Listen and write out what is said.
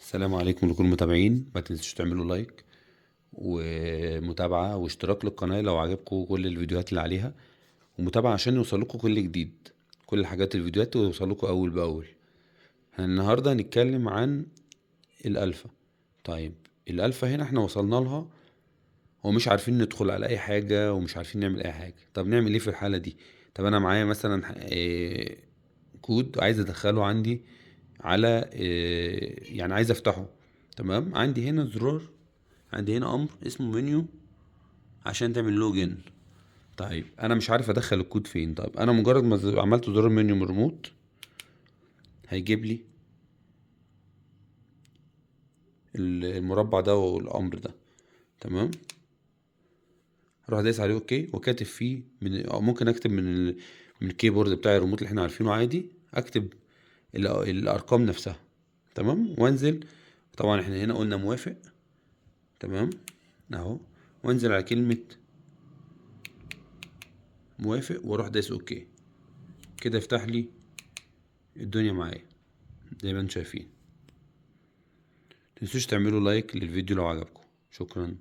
السلام عليكم لكل المتابعين. ما تنسوش تعملوا like ومتابعة واشتراك للقناة لو عجبكم كل الفيديوهات اللي عليها، ومتابعة عشان يوصلكم كل جديد، كل حاجات الفيديوهات توصلكم أول بأول. احنا النهاردة هنتكلم عن الألفا. طيب الألفا هنا احنا وصلنا لها ومش عارفين ندخل على أي حاجة ومش عارفين نعمل أي حاجة. طب نعمل إيه في الحالة دي؟ طب أنا معايا مثلا كود عايز أدخله عندي على، يعني عايز أفتحه، تمام. عندي هنا زرار، عندي هنا أمر اسمه منيو عشان تعمل login. طيب أنا مش عارف أدخل الكود فين. طيب أنا مجرد ما عملت زرار منيو من الريموت هيجيب لي المربع ده والأمر ده، تمام. اروح دايس عليه okay، وكاتب فيه من، أو ممكن اكتب من ال keyboard بتاع الريموت اللي احنا عارفينه عادي، اكتب الارقام نفسها، تمام، وانزل. طبعا احنا هنا قلنا موافق، تمام اهو، وانزل على كلمة موافق واروح دايس okay. كده يفتح لي الدنيا معايا زي ما انتم شايفين. متنسوش تعملوا like للفيديو لو عجبكم. شكرا.